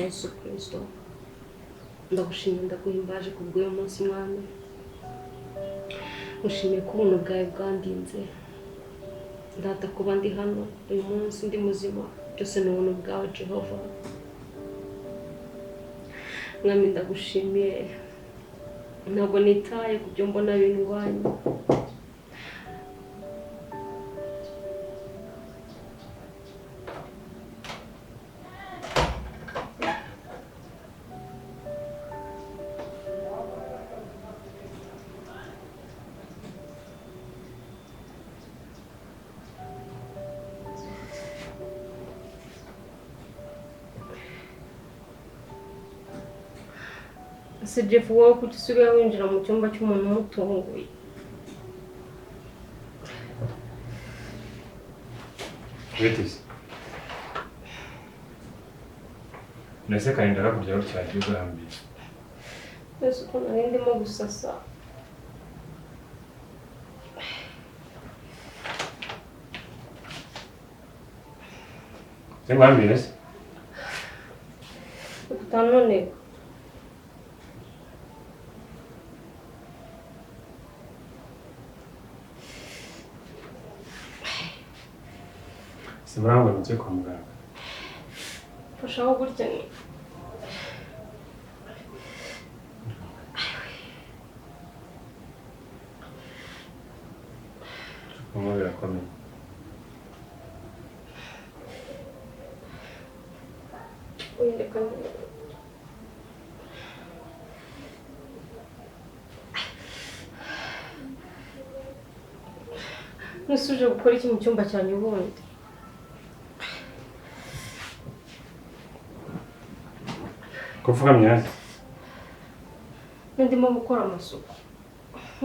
Yesu Kristo, ndagushimiye, ndaguhimbaje kubw'uyu munsi Mwami. Ngushimiye ko ubuntu bwawe bwandinze. Ndata kuba ndi hano uyu munsi ndi muzima, byose ni ubuntu bwawe Jehova. Mwami ndagushimiye, ntabwo nitaye ku byo mbona bindwanya. Ese Jeff, wowe kuki usigaye winjira mu cyumba cy'umuntu umutunguye? Witeze. Nese karinda hakurya gutya wagiye ugahambira. Mbese uko nari ndimo gusasa. Se nguhambire se? Utanoneka. Simurangwa ngiye kwa muganga. Fashaho gutya ni. Kunywa birakomeye. Windeka. Nusuje gukora iki mu cyumba cyanjye ubundi? Kupfukamye hasi. Ndimo gukora amasuku.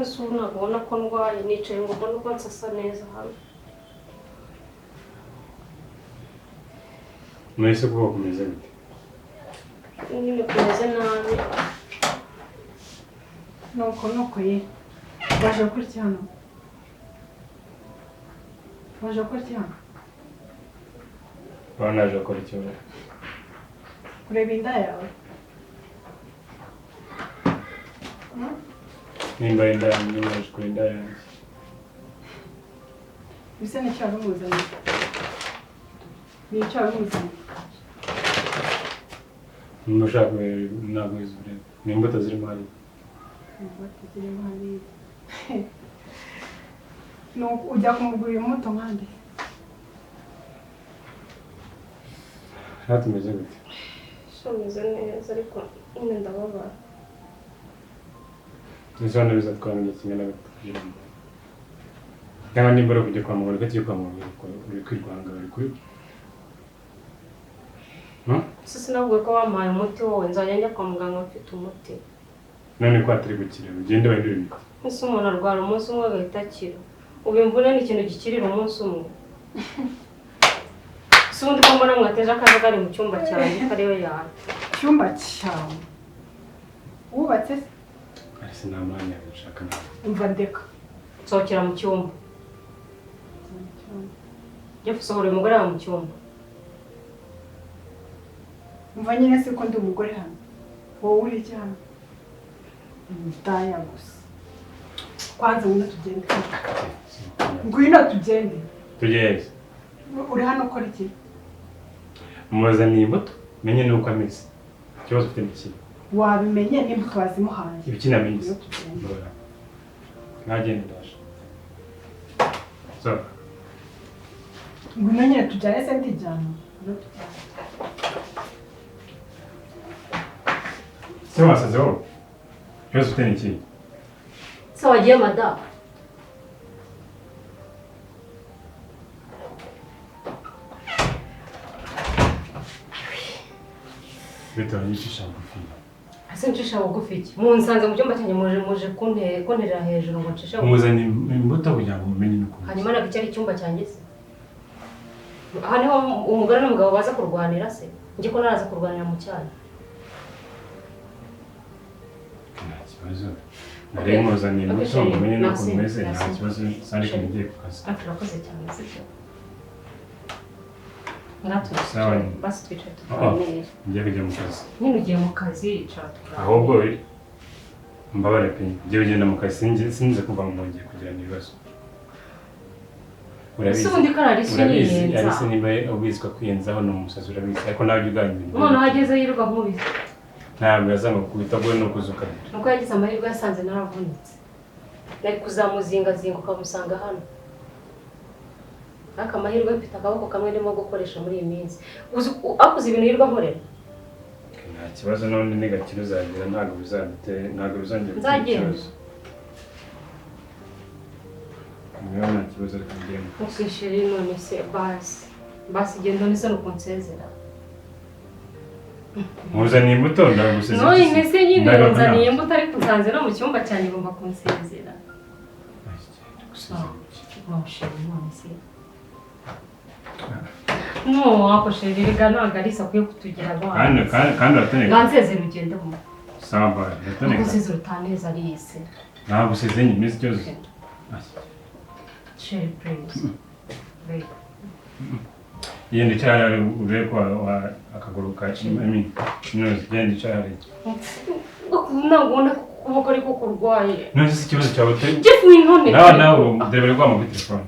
Ese ubu ntabwo ubona ko ndwaye, nicaye ngo mbone uko nsasa neza hano. Mwese ubwoko bumeze gute? Nyine kumeze nabi. Nuko nuko ye. Waje gukora iki hano? Waje gukora iki hano? Urabona naje gukora iki hano? Kureba inda yawe. Nimba inda yanjye, naje kureba inda yanjye. Bisa n'icyo wari umuzaniye. Ni icyo wari umuzaniye. Nimba ushaka ntabwo ureba. Ni imbuto zirimo hariya. Imbuto zirimo hariya. Nuko ujya kumugurira imbuto nkande? Hano tumeze gute? Meze neza ariko nyine ndababara. Ese hano bizatwara igihe kingana gute kugira ngo cyangwa nimba uri kujya kwa muganga, tujye kwa muganga, uri kwirwanga, uri kuri Ese sinavuga ko wampaye umuti wowe, nzajya njya kwa muganga mfite umuti. None ko atari gukira, ugende wahindure imiti. Ese umuntu arwara umunsi umwe agahita akira. Ubu imvune ni ikintu gikirira umunsi umwe. Ese ubundi ko mbona mwateje akajagari mu cyumba cyanjye ko ariyo yawe? Icyumba cyawe wubatse se? Ese nta mwanya nshaka nawe. Umva ndeka. Nsohokera mu cyumba. Jeff, sohora uyu mugore wawe mu cyumba. Umva nyine se ko ndi umugore hano. Wowe uri iki hano? Ndaya gusa. Kwanza ngwino tugende. Ngwino tugende. Tugeze. Uri hano ukora iki? Muzaniye imbuto, menye nuko ameze. Ikibazo ufite ni iki? Wabimenye n'imbuto wazimuhaye. Ibiki namenye. Nagenda ndaje. So. Ngwino nyine tujyane se ndijyana. Ngwino tujyane. Se wasaze wowe? Ikibazo ufite ni iki? Se wagiye madamu? Bitewe n'icisha bugufi. Ese ncisha bugufi iki? Munsanze mu cyumba cyanjye muje kunterera hejuru ngo ncishe bugufi. Muzanye imbuto kugira ngo mumenye nuko. Hanyuma ntabwo iki ari icyumba cyanjye se? Aha niho umugore n'umugabo baza kurwanira se? Njye ko naraza kurwanira mu cyayi. Nta kibazo. Nari muzanye imbuto ngo mumenye nuko mumeze, nta kibazo sari ngiye ku kazi. Urakoze cyane sibyo? Natwe Sawa. basi twicaye tuganire. Ngiye kujya mu kazi. Nyine ugiye mu kazi, yicara tuganire. Ahubwo mbabare pe, ngiye kugenda mu kazi, sinze kuva ngo ngiye kugirana ibibazo. Ese ubundi ko Alice Urabizi yiyenza? Alice niba ubizi ko kwiyenzaho ni umusazi, urabizi, ariko nawe ujya uganira. Noneho ageze yirirwa nkubise. Ntabwo yazanga gukubita, ahubwo ni ukuzuka. Nuko yagize amahirwe yasanze naravunitse. Nari kuzamuzingazinga ukamusanga hano. Ariko amahirwe mfite akaboko kamwe ndimo gukoresha muri iyi minsi. Akoze ibintu yirirwa nkorera. Nta kibazo, n'ubundi nigakira uzagira, ntabwo bizadutera, ntabwo bizongera gutera Nzagenda. ikibazo. Niba nta kibazo reka ngende. Okay chéri, none se basi. Basi genda none se nuko nsezera. Nkuzaniye imbuto ndagusezera. None se nyine Ndagaruka nzaniye nawe. imbuto ariko nsanze no mu cyumba cyanjye ngomba kunsezera. No chéri, none se. No, ako chéri, rega ntabwo Alice akwiye kutugira abana. Kandi uratoneka. Ngansezera ugende mu. Sawa bye, uratoneka. Nkusezera utaneza Alice. Ntabwo usezeye nyine iminsi cyose. Chéri, please. Babe. Genda icara hariya urebe ko akaguru ka I mean, no, genda icara hariya. Ntabwo ubona ko ukuboko ariko kurwaye. None se ikibazo cyawe utari Jeff wintoneka. Nawe dore bari guhamagara kuri telefone.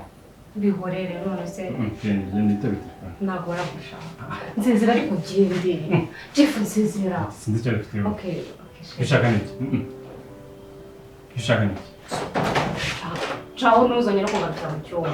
Bihorere none se. Genda itabe telefone. Ntabwo baragushaka. Nsezera ariko ugende. Jeff nsezera. Sinzi icyo bifite. Okay. Icyo ushaka ni iki? Icyo ushaka ni iki? Caho ntuzongere no kugarukira mu cyumba.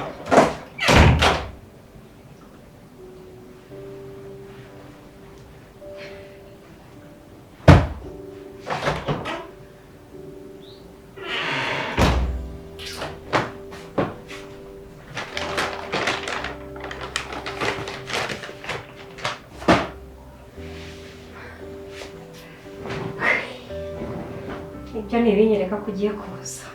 Ibyo ni ibinyereka ko ugiye kuza.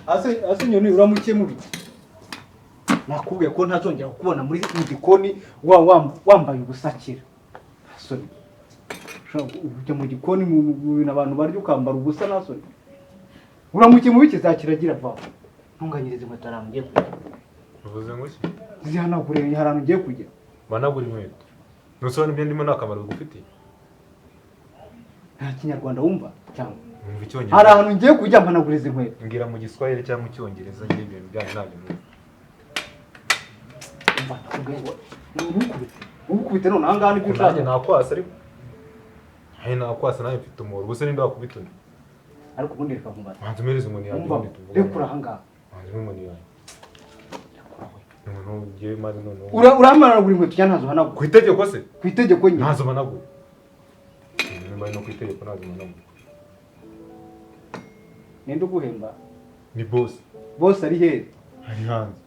Ase nyoni uramukemura iki? Nakubwiye ko ntazongera kukubona muri mu gikoni wambaye ubusakira. Soni. Ujya mu gikoni mu bintu abantu barya ukambara ubusa na soni. Uramukemura iki zakiragira va. Ntunganyirize inkweto ahantu ngiye kujya. Uvuze ngo iki? Zihanagure ahantu ngiye kujya. Managura inkweto. Nusubona ibyo ndimo nta kamaro bigufitiye. Nta kinyarwanda wumva cyangwa? Numva icyongereza. Hari ahantu ngiye kujya mpanaguriza inkweto. Ngira mu Giswahili cyangwa mu Cyongereza ngiye ibintu byanyu ntabyo numva. Umva nakubwiye ngo ntukubite. Ukubite none aha ngaha nibyo ushaka. Nanjye nakwasa ariko. Hey nakwasa nawe mfite umuhoro. Ubuse ninde wakubita undi? Ariko ubundi reka nkubaze. Banza umereze inkoni yanjye ubundi tuvuge. Rekura aha ngaha. Banza umpe inkoni yanjye. Noneho ngiye maze noneho. Uramanagura inkweto cyangwa ntazo uhanagura? Ku itegeko se? Ku itegeko nyine. Ntazo managura. Nimba no ku itegeko ntazo managura. Ninde uguhemba? Ni boss. Boss ari he? Ari hanze.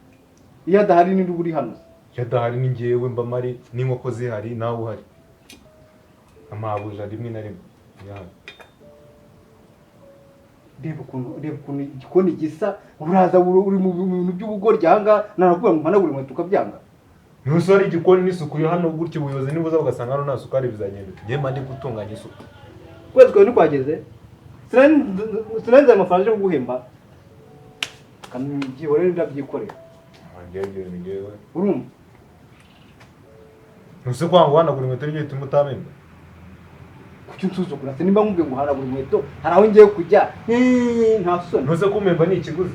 Iyo adahari ninde uri hano? Iyo adahari ni njyewe mba mari n'inkoko zihari nawe uhari. Amabuja rimwe na rimwe. Reba ukuntu igikoni gisa, uraza uri mu bintu by'ubugoryi aha ngaha, narakubwira ngo mpanagure inkweto ukabyanga. Ntusore igikoni n'isuku yo hano gutyo ubuyobozi nibuza ugasanga hano nta sukari bizagenda. Njye mba ndi gutunganya isuku. Ukwezi kwawe ntikwageze? Sinanze amafaranga yo kuguhemba. Kambyihorere ndabyikorera. Ngewe Urumva? Ntuse kwanga guhanagura inkweto nibyo bituma utamemba. Kuki unsuzugura se nimba nkubwiye ngo hanagura inkweto hari aho ngiye kujya nta soni. Ntuze kumpemba ni ikiguzi.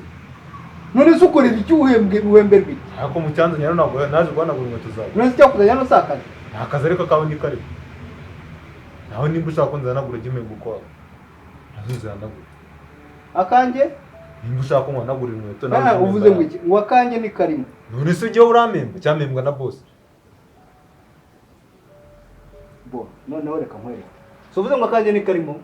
None se ukora ibiki uhembwe uhemberwa iki? Ariko mu cyanzanye rero ntabwo naje guhanagura inkweto zawe. None se icyakuzanye hano si akazi? Nta kazi ariko kawe ni karibu. Naho nimba ushaka ko nzihanagura jya umpemba ukwawe. Nazo nzihanagura. Akanjye? Nimba ushaka ko nkuhanagurira inkweto nawe ujye Uvuze umpemba ngo iki? Ngo akanjye ni karimo. None se ujyeho urampemba cyangwa na boss? Bo, noneho reka nkwereke. So uvuze ngo akanjye ni karimo.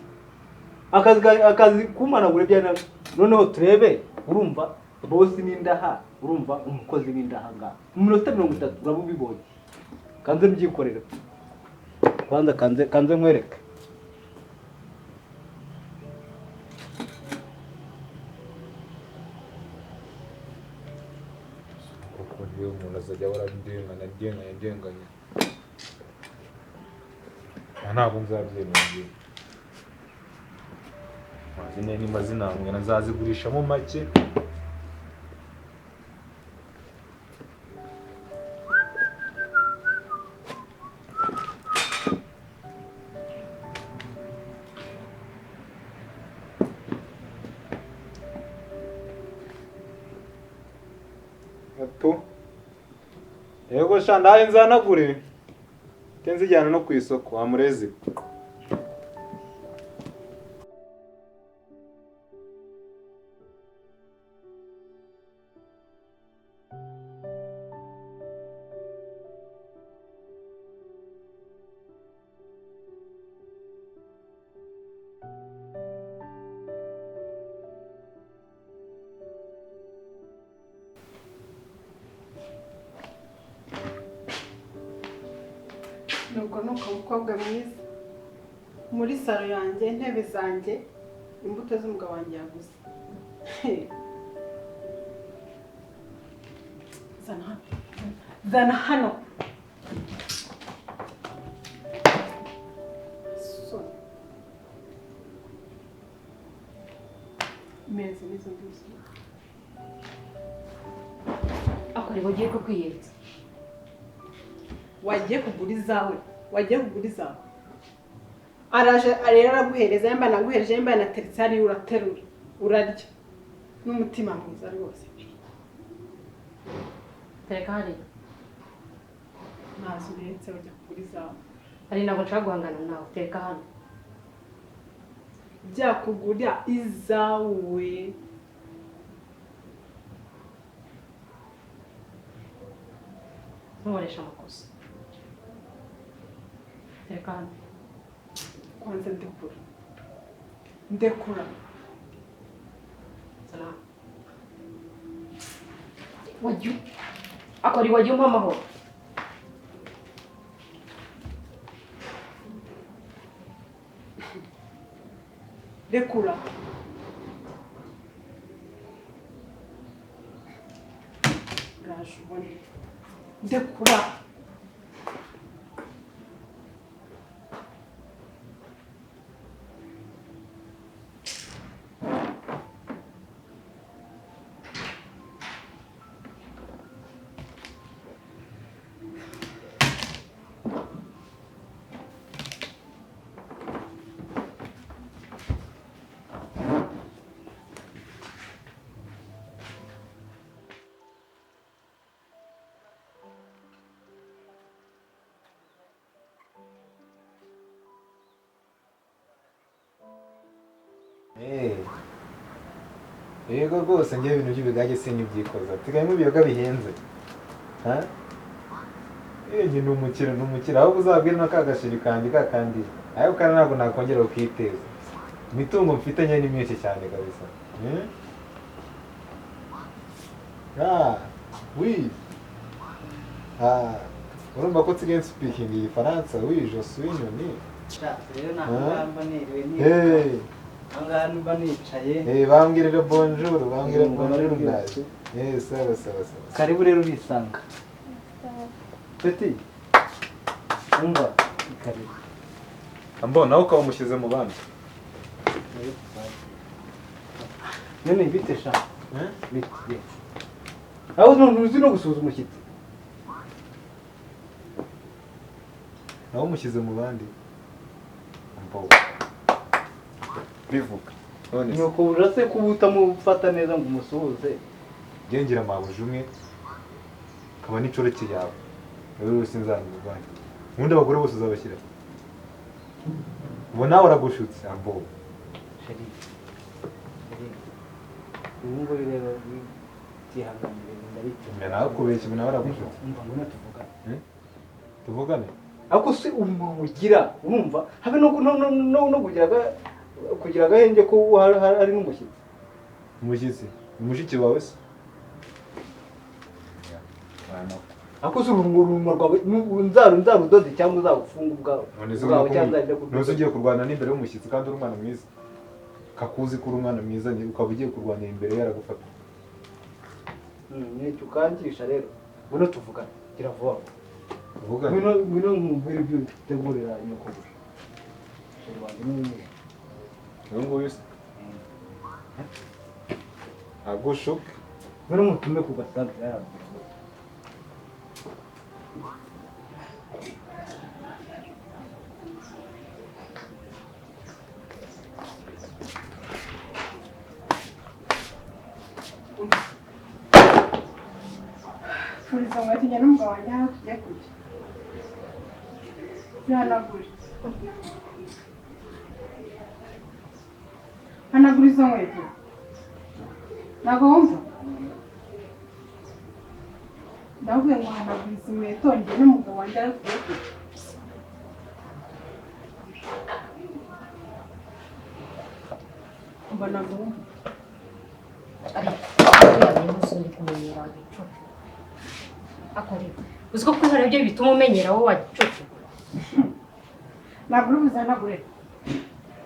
Akazi kumanagura ibya noneho turebe urumva boss n'indaha urumva umukozi n'indaha ngaha. Mu minota 30 uraba ubibonye. Kanze mbyikorere. Kwanza kanze nkwereke. Kuko niyo umuntu azajya ahora ndenganya. Ntabwo nzabyemera ngewe. Mazina ni mazina mwe nzazigurishamo make. Gato. Yego sha ndaye nzanagure. Tenzijyana no ku isoko amurezi. Nuko nuko umukobwa mwiza muri salo yanjye intebe zanjye imbuto z'umugabo wanjye yaguze. Zana hano. Zana hano. So. Meze n'izo ngizo. Akore bagiye kukwiyereza. Wagiye kugura izawe, wagiye kugura izawe. Araje arera araguhereza yamba naguhereje yamba nateretse hari uraterura urarya n'umutima mwiza rwose. Tereka hari. Ntazo uretse ujya kugura izawe. Ari ntabwo nshaka guhangana nawe, tereka hano. Byakugura izawe. Ntukoresha amakosa. Tereka hano. Kwanza ndekura. Ndekura. Zana. Wajyu. Akori wajyu mpa amahoro. Rekura. Uraje ubone. Ndekura. Yego rwose ngiye ibintu by'ibigage sinyibyiikoza tiganye ibiyoga bihenze. Ha? Njye ni umukire ni umukire ahubwo uzabwire na kagashiri kanjye kakandi. Ayo kandi ntabwo nakongera kukiteza. Imitungo mfite nye ni myinshi cyane kabisa. Ah, oui. Ah, urumva ko nsigaye speaking igifaransa, oui, je suis nyoni. Rero ntabwo niriwe nicaye. Angaha mba nicaye. Bambwirira bonjour, bambwira bonjour ndaje. Sawa sawa sawa. Karibu rero urisanga. Petit. Umva, karibu. Ambo nawe ukaba umushyize mu bandi. None bite sha? Bite. Aho ntuzi no gusuhuza umushyitsi. Nawe umushyize mu bandi. Bivuga. None se Nuko urase kubutamufata neza ngo umusuhuze. Ngira mabuja umwe kaba n'inshoreke yawe. Rero sinzanye ubwanjye. Ubundi abagore bose uzabashyira. Ubu nawe uragushutse ambo. Sheri. Ubu ngubu rero byihanganire ndabikemura. Narakubeshye ubu nawe uragushutse. Umva ngwino tuvugane. Tuvugane? Ariko se ugira urumva habe no kugira agahenge ko hari n'umushyitsi. Umushyitsi? Umushiki wawe se? Ariko se urunwa rwawe nzarudode cyangwa uzabufunga ubwawe. None ugiye kurwana n'imbere y'umushyitsi kandi uri umwana mwiza. Kakuzi ko uri umwana mwiza ukaba ugiye kurwanira imbere yaragufata. Nicyo ukangisha rero. Ngwino tuvugane. Gira vuba. Tuvugane. Ngwino nkubwire ibyo utegurira nyokobusha. Sheri wanjye ni umwe. Uyu nguyu se? Agushuke. Ngwino mutume ku gasantere yabo. Furiza ngo tujya n'umugabo wanjye aho tujya kujya. Zihanagure. Hanagura izo nkweto. Ntabwo wumva? Ndakubwiye ngo hanagura izi nkweto njye n'umugabo wanjye aho tujya kujya. Mba ntabwo wumva. Ariko yabonye kumenyera igicucu. Akorera. Uziko kwihora ibyo bituma umenyera wowe wagicucu. Ntabwo uri buzihanagure.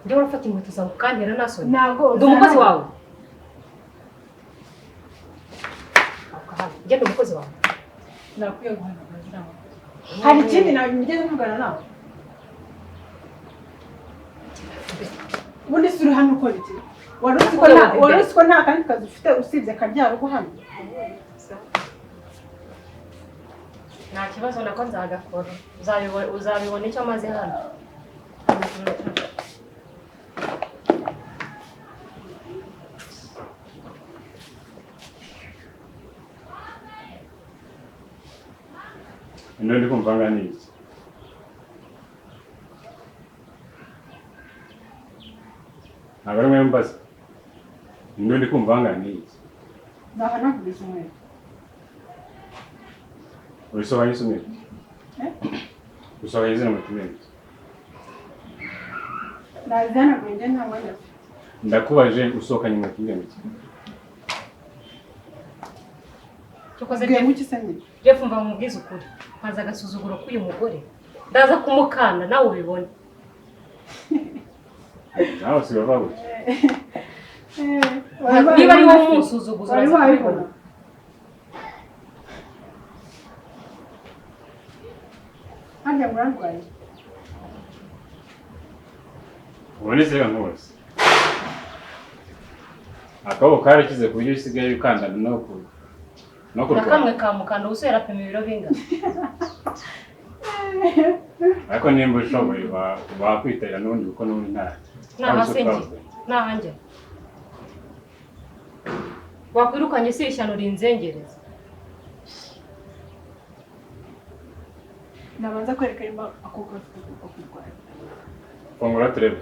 Njye urafata inkweto zawe ukantera nta soni. Ntabwo ndi umukozi wawe. Njye ndi umukozi wawe. Nakwiye guhanagura ziriya nkweto. Hari ikindi nigeze mvugana nawe? Ubundi si uri hano ukora iki? Wari uzi ko nta kandi kazi ufite usibye akaryarugo hano? Nta kibazo nako nzagakora. Uzabibona icyo maze hano. None ndi kumva ngana iki? Ntabwo ari mwe mbaza. None ndi kumva ngana iki? Ndahanagura izo nkweto. Ubisobanura izo nkweto? Usobanura izo nkweto neza. Ndazihanagura njye nta mwanya mfite. Ndakubaje usohokanye inkweto ingana iki? Jeff mva mubwize ukuri. Mpaza agasuzuguro k'uyu mugore. Ndaza kumukanda nawe ubibone. Nawe si bava gutya. Niba ari wowe umusuzuguza uraza kubibona. Harya ngo urarwaye? Ubundi se reka nkubaze. Akaboko karakize ku buryo usigaye ukandana no ku na kamwe kamukanda ubuso yarapima ibiro bingana. Ariko nimba ushoboye bakwitarira n'ubundi kuko n'ubundi nta hanjye wakwirukanye si ishyano rinzengereza. Nabanza kwereka nimba ako gafite ko kurwara. Fungura turebe.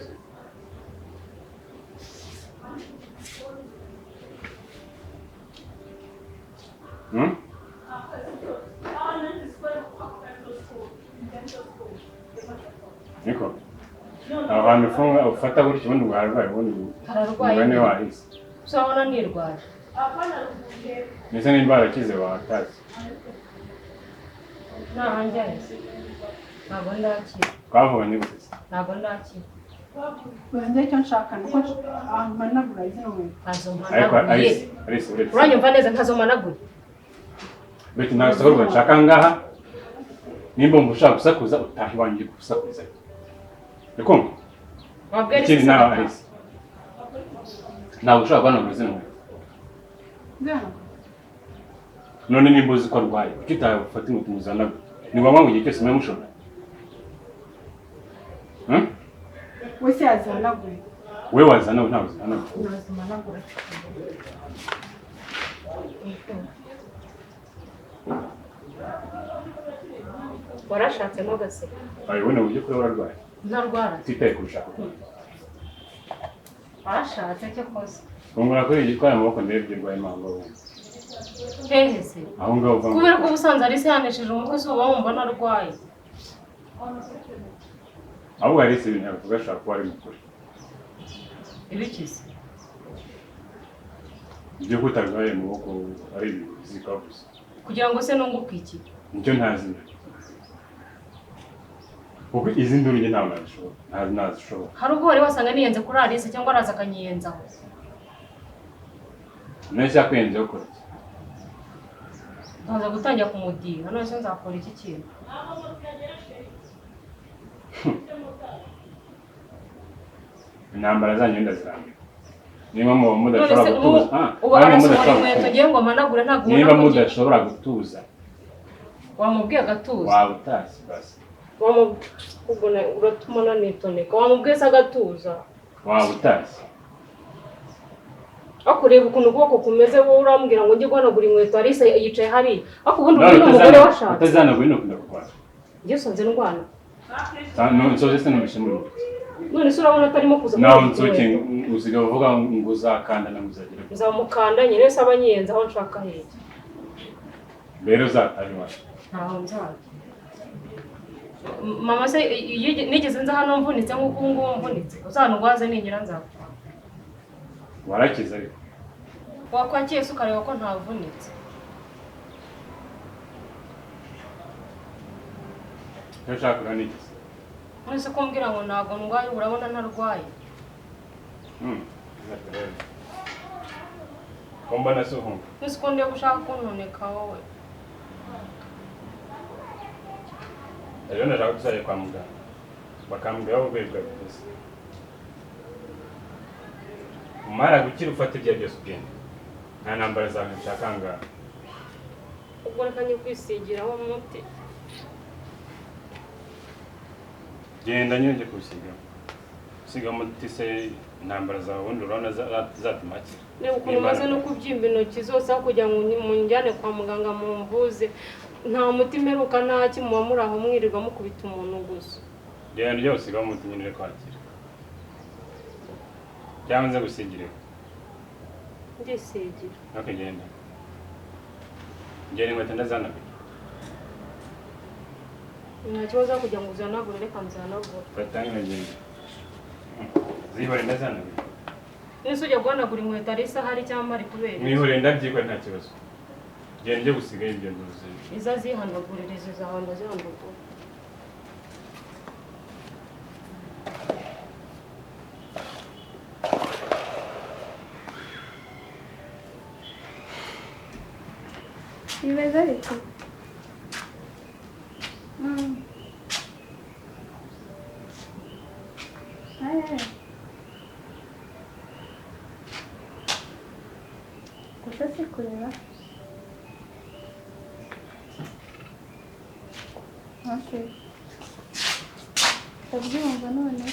Niko. Abantu ufunga ufata gutyo ubundi ngo ararwaye ubundi ararwaye wahise. Uzabona nirwaje. Ndetse n'indwara akize watazi. Nta hanjye ntabwo ndakira. Twavuganye gute? Ntabwo ndakira. Banze icyo nshaka nuko amanagura zino nkweto. Ntazo Ariko managuye. Alice uretse. Uranyumva neza ntazo managuye. Beti nta gusakurwa nshaka ngaha. Nimba wumva ushaka gusakuza utaha iwanjye gusakuza. Urikumva? Wabwira Ikindi nawe Alice. Ntabwo ushobora guhanagura zino nkweto. None nimba uzi ko arwaye, kuki utafata inkweto ngo uzihanagure? Ni ngombwa ngo igihe cyose mube mushobora? Wese yazihanaguye. Wowe wazihanagura, ntabwo uzihanagura. Nazimanagura. Warashatse ntugaseke. Wabibona mu by'ukuri wararwaye. Ntarwara. Utitaye ku rushako rwawe. Warashatse cyo kose. Fungura kuri iyi gitwara amaboko ndebe ibyo urwaye impamvu wowe. Hehe se. Aho ngaho uva. Kubera ko ubusanzwe Alice yanesheje umutwe si uba wumva narwaye. Ahubwo Alice ibintu yavuga ashobora kuba ari mukuri. Ibikize. Ibyo ko utarwaye mu maboko ari ibintu bizika gusa. Kugira ngo se nunguke iki? Nicyo ntazi. Kuko izi nduru njye ntabwo nazishobora. Ntazi nazishobora. Hari ubwo wari wasanga niyenze kuri Alice cyangwa araza akanyiyenzaho. None se yakwiyenzeho ukora iki? Nzaza gutangira kumudira, none se nzakora iki kintu? Intambara zanyu ndazirambirwa. Niba muba mudashobora gutuza, ubu arasohora inkweto ngiye ngo mpanagure ntabwo ubona niba mudashobora gutuza. Wamubwiye agatuza. Waba utashye basi. Uratuma nanitoneka. Wamubwiye se agatuza. Waba utashye. Ariko reba ukuntu ukuboko kumeze, wowe urambwira ngo njye guhanagura inkweto, Alice yicaye hariya. Ariko ubundi ubu ni umugore washatse. Utazanaguye ni ukunda kurwana. Njye usanze ndwana. Nsoje se numvise muri wowe. None se urabona atarimo kuza. Nawe nsoke usigaye uvuga ngo uzakanda na uzagira. Nzamukanda nyine se aba nyiyenze aho nshaka hehe. Rero uzataha iwacu. Ntaho nzajya. Mama se nigeze nza hano mvunitse nk'uko ubu ngubu mvunitse. Uzandwaze ningira nzapfa. Warakize ariko. Wakwakiye se ukareba ko ntavunitse. Icyo ushaka kureba ni iki se? None se ko umbwira ngo ntabwo ndwaye, urabona ntarwaye. Ko mbona se uhunga? None se ko ndeba ushaka kuntoneka wowe. Rero ndashaka ko tuzajya kwa muganga bakambwira aho uburwayi bwawe bugeze. Umara gukira ufata ibyo byose ugenda. Nta ntambara zawe nshaka ngaha. Ubwo reka njye kwisigiraho umuti. Genda nyine ujye kuwusigamo. Usiga umuti se intambara zawe ubundi urabona zatuma akira. Reba ukuntu umaze no kubyimba intoki zose aho kugira ngo munjyane kwa muganga mumvuze. Nta muti mperuka nta ki muba muri aho mwirirwa mukubita umuntu gusa. Genda ujye gusigamo umuti nyine uri kwakira. Cyangwa nze gusigireho. Ndisigira. Okay, genda. Genda inkweto ndazihanagura. Nta kibazo kugira ngo uzihanagure, reka nzihanagure. Fata ngwino ngende. Zihore ndazihanagura. Nese ujya guhanagura inkweto Alice ahari cyangwa ari kubera iki? Mwihore ndabyikora nta kibazo. Genda ujye gusiga ibyo nduzi. Iza zihanagurira izo zawe ndazihanagura. Bimeze bite? Gusa si kureba. Okay. Ndabyumva none.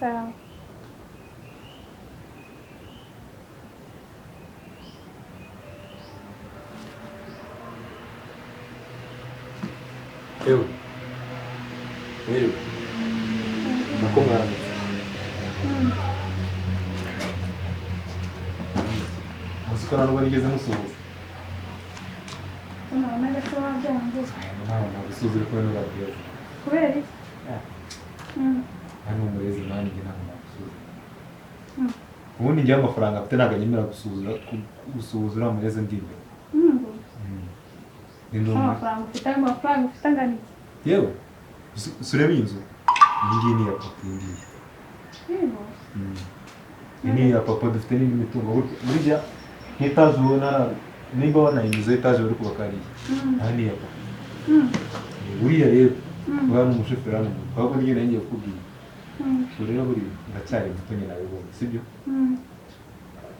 Sawa. Ewe. Mwiriwe. Nako mwaramutse. Muzi ko ntabwo nigeze musuhuza. Nabonaga se wabyanze. Ntabwo nagusuhuza uri kumwe n'ababyeyi. Kubera iki? Hano umurezi nanjye ntabwo nagusuhuza. Ubundi njyewe amafaranga afite ntabwo anyemera gusuhuza uriya murezi ndi imbere. Amafaranga ufite, ayo mafaranga ufite angana iki? Yewe, sureba iyi nzu. Iyi ngiyi ni iya papa, iyi ngiyi. Iyi ni iya papa, dufite n'indi mitungo. Burya nk'itaje ubona Nimba wanayinyuze etaje bari kubaka hariya. Aha ni iya papa. Uriya rero uriya ni umushoferi hano, ahubwo nibyo nari ngiye kukubwira. So rero buriya ndacyari muto nyine nabibonye, sibyo?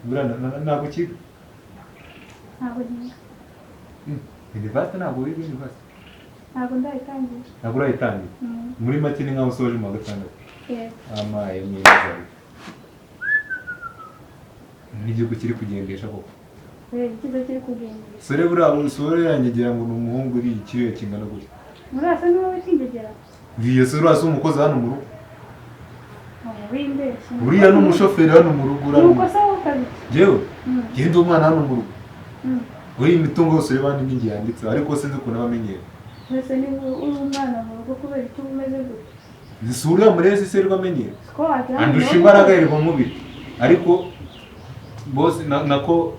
Buriya ntabwo ukiga? Ntabwo nkiga. University ntabwo wiga university? Ntabwo ndayitangira. Ntabwo urayitangira? Muri make ni nkaho usoje mu wa gatandatu. Yego. Amaye mwiza. N'igihugu kiri kugendesha koko. Ikigo kiri kugendesha. Sore buriya sore yanjye ngo ni umuhungu uri ikiriyo kingana gutya. Murasa niwe wikingegera. Uriya sore urasa umukozi hano mu rugo. Wimbeshye. Uriya ni umushoferi hano mu rugo uriya. Nuko se wowe ukabiki? Jewe? Njye ndi umwana hano mu rugo. Uriya imitungo yose ureba ni njye yanditseho ariko sinzi ukuntu aba amenyera. Mbese niba uri umwana mu rugo kubera icyo uba umeze gutya? Si uriya murezi se rwo amenyera. Siko wagira ngo Andusha imbaraga yirirwa mubiri. Ariko bose nako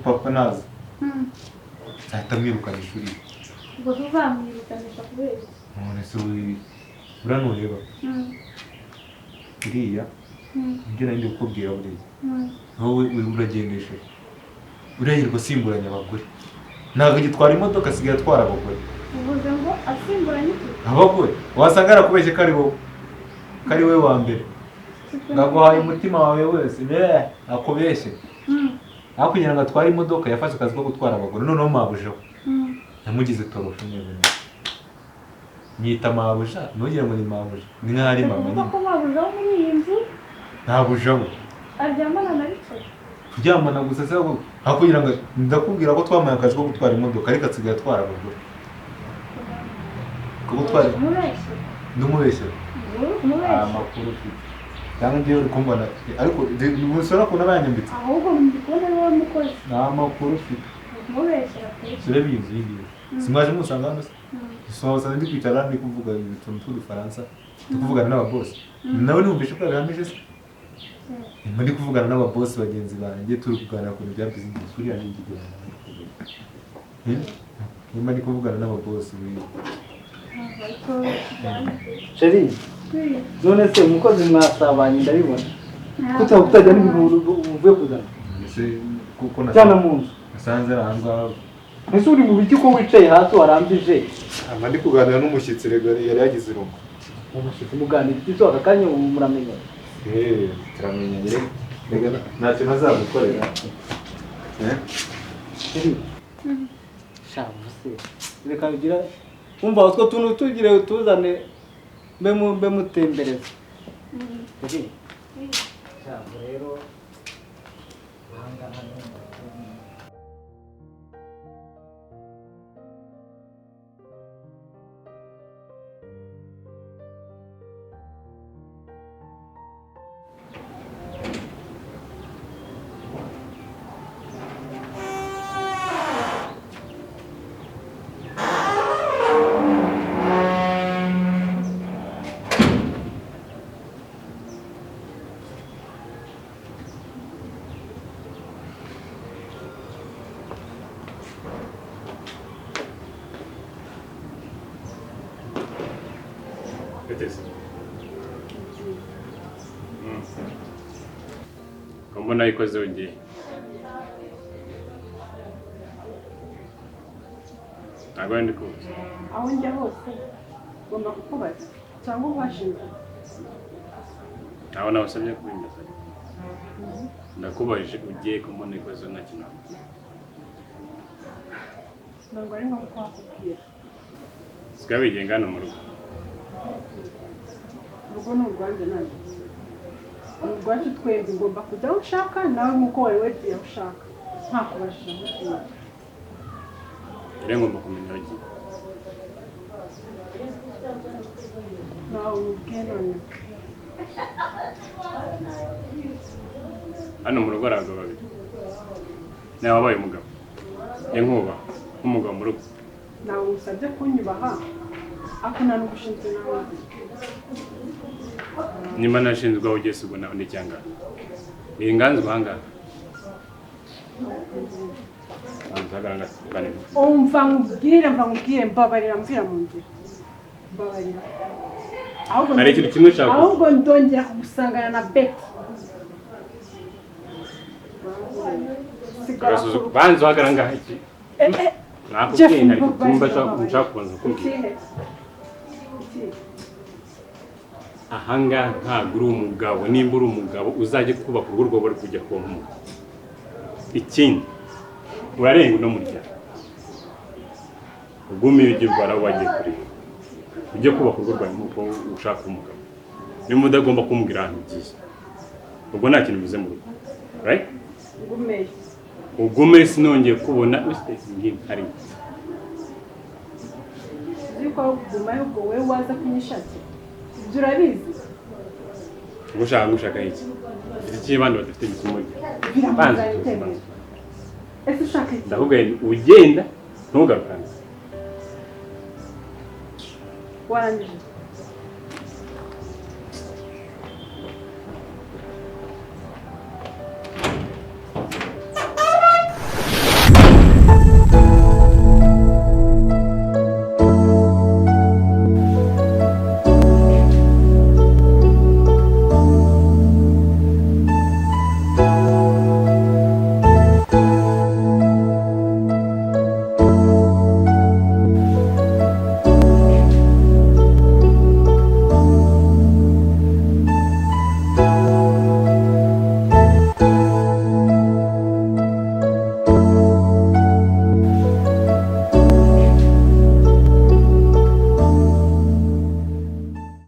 papa naza. Nzahita mwirukana ishuri. Ubwo tuzamwirukanisha kubera iki? None se uriya ntureba? Uriya ibyo nari ndi kukubwira buriya. Wowe uragendesha. Uriya yirirwa asimburanya abagore. Ntabwo agitwara imodoka asigaye atwara abagore. Uvuze ngo asimburanye iki? Abagore. Wasanga yarakubeshye ko ari wowe. Ko ari wowe wa mbere. Ndaguhaye umutima wawe wese. Akubeshye. Aho kugira ngo atware imodoka yafashe akazi ko gutwara abagore noneho mabuja. Namugize torosho neza neza. Nyita mabuja, ntugire ngo ni mabuja. Ni nkaho ari mama nyine. Kuko mabuja wo muri iyi nzu nta buja we. Aryamana na Richard. Kuryamana gusa se aho kugira ngo ndakubwira ko twamaye akazi ko gutwara imodoka ariko asigaye atwara abagore. Ko gutwara ndumubeshya. Amakuru ufite. Cyangwa ngiye uri kumbona ariko umusore akunda bayanyambitse. Ahubwo ndi kubona ari wowe mukozi. Nta makuru ufite. Kumubeshyera pe. Surebe iyi nzu iyi. Simwaje musanga hano se? So ndi kwicara ndi kuvuga utuntu tw'udufaransa. Ndi kuvugana n'ababosi. Nawe numvise ko yabihamije se? Ndi kuvugana n'ababosi bagenzi banjye turi kuganira ku bintu bya business uriya ni igigera. Nyuma ndi kuvugana n'ababosi buriya. Sheri, none se umukozi mwasabanye ndabibona. Kuta kutajya n'ibintu uvuye kuzana. Ese kuko Jyana mu nzu. nasanze ari aha ngaha. Ese uri mu biki ko wicaye hasi warambije? Ama ndi kuganira n'umushyitsi rega yari yagize irungu. Umushyitsi muganira iki aka kanya muramenyana? Turamenyanye rega nta kintu azagukorera. Sheri. Shavu se. Reka ugira umva utwo tuntu tugire utuzane mbe mutembereza. Sheri. Shavu rero ahangaha ni Mbona ikoze ugiye. Ntabwo ndi kuzi. Aho njya hose ngomba kukubaza cyangwa uhashinzwe. Ntabwo nabasabye kubimbaza. Ndakubajije ugiye ko mbona ikoze nta kintu. Ntabwo ari ngombwa ko wakubwira. Sigaye wigenga hano mu rugo. Urugo ni urwanjye nanjye. Urwacu twembi ngomba kujya aho ushaka nawe nk'uko wari wagiye aho ushaka nta kubajije aho ugiye. Rero ngomba kumenya aho ugiye. Nawe ubwiye none. Hano mu rugo hari abagabo babiri. Nawe wabaye umugabo. Njye nkubaha nk'umugabo mu rugo. Nawe usabye kunyubaha ariko nta n'ugushinzwe nawe. Nyuma nashinzwe aho ugeze ubwo nawe n'icyangana. Ni inganzwa ahangaha. Umva nkubwire mbabarira mvira mu nzira. Mbabarira. Hari ikintu kimwe nshaka. Ahubwo ndongera kugusangana na Betty. Uransigara ku Agasuzuguro. Banza uhagarara ngaha iki. Eh, eh, Nakubwiye Jeff, ntari kutumba mbabarira, nshaka kubanza kukubwira. Ikihe? Ikihe? Ahangaha ntabwo uri umugabo. Nimba uri umugabo uzajye kubaka urugo rwawe, uri kujya kuba umugabo. Ikindi, urarenga uno muryango ugume ujye urwara aho wagiye kureba, ujye kubaka urugo rwawe nk'uko ushaka umugabo. Niba udagomba kumbwira ahantu ugiye, ubwo nta kintu uvuze mu rugo, right? Ngumeyo. Ugume, sinongeye kubona hari. Uzi ko aho kugumayo ubwo wowe waza kunyishakira, ibyo urabizi. Ubwo ushaka ngushaka iki? Ufite iki abandi badafite gituma ujya? Biramuzana Banza. icyemezo. Ese ushaka iki? Ndakubwiye nti ugenda ntugarukane. Warangije?